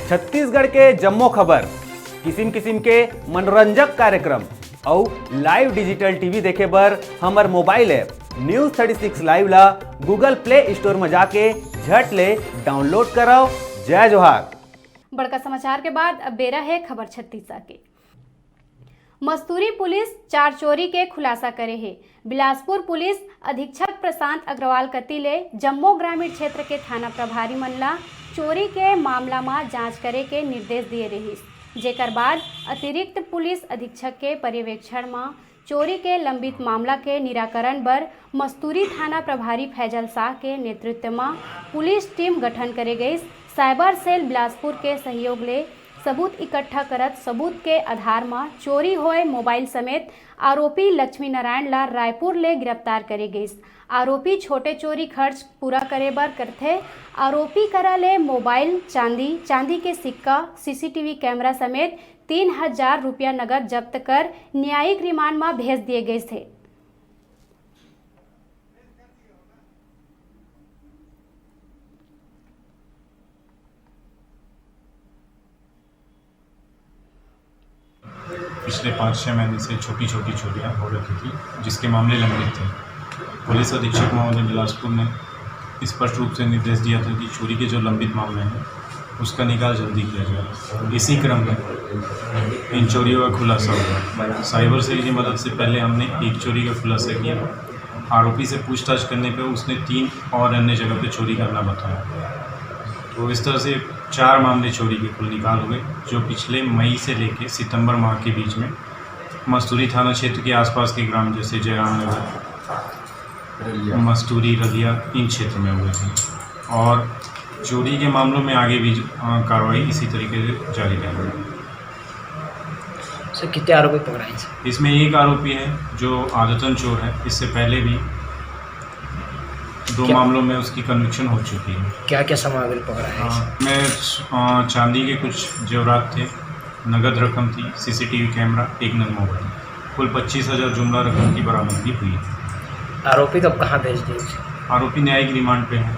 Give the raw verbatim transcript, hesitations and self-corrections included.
छत्तीसगढ़ के जम्मो खबर, किसिम किसिम के मनोरंजक कार्यक्रम अउ live digital T V देखे बर हमर mobile app News thirty six Live ला Google Play Store म जाके झट ले download करव। जय जोहार। बड़का समाचार के बाद अब बेरा हे खबर छत्तीसा के। मस्तूरी पुलिस चार चोरी के खुलासा करे हे। बिलासपुर पुलिस अधीक्षक प्रशांत अग्रवाल कति ले जम्मो ग्रामीण क्षेत्र के थाना प्रभारी मन ला चोरी के मामला म जांच करे के निर्देश दिए रिहिस, जेकर बाद अतिरिक्त पुलिस अधीक्षक के पर्यवेक्षण म चोरी के लंबित मामला के निराकरण बर मस्तूरी थाना प्रभारी फैजल शाह के नेतृत्व म पुलिस टीम गठन करे गइस। साइबर सेल बिलासपुर के सहयोग ले सबूत इकट्ठा करत सबूत के आधार म चोरी होए मोबाइल समेत आरोपी लक्ष्मी नारायण ला रायपुर ले गिरफ्तार करे गइस। आरोपी छोटे चोरी खर्च पूरा करे बर करथे। आरोपी करा ले मोबाइल, चांदी, चांदी के सिक्का, C C T V camera समेत तीन हजार रुपया नगद जब्त कर न्यायिक रिमांड म भेज दिए गइस हे। पिछले पाँच छः महीने से छोटी छोटी चोरियाँ हो रही थी, जिसके मामले लंबित थे। पुलिस अधीक्षक महोदय बिलासपुर ने स्पष्ट रूप से निर्देश दिया था कि चोरी के जो लंबित मामले हैं, उसका निकाल जल्दी किया जाए। इसी क्रम में इन चोरियों का खुलासा हुआ। साइबर सेल की मदद से पहले हमने एक चोरी का खुलासा किया। आरोपी से पूछताछ करने पर उसने तीन और अन्य जगह पर चोरी करना बताया। तो इस तरह से चार मामले चोरी के कुल निकाल हुए, जो पिछले मई से लेके सितंबर माह के बीच में मस्तूरी थाना क्षेत्र के आसपास के ग्राम जैसे जयराम नगर, मस्तूरी, रलिया, इन क्षेत्र में हुए थे। और चोरी के मामलों में आगे भी, अ, कार्रवाई इसी तरीके से जारी रहेगी। सर, कितने आरोपी पकड़ाए हैं, सर? इसमें एक आरोपी है जो आदतन चोर है, इससे पहले भी दो क्या मामलों में उसकी कन्विक्शन हो चुकी है। क्या क्या सामग्री पकड़ा है? अ, मैं, अ, चांदी के कुछ जेवरात थे, नगद रकम थी, C C T V camera, एक नग मोबाइल, कुल पच्चीस हजार जुमला रकम की बरामदगी हुई है। आरोपी को अब कहाँ भेज दिए? आरोपी न्यायिक रिमांड पे है।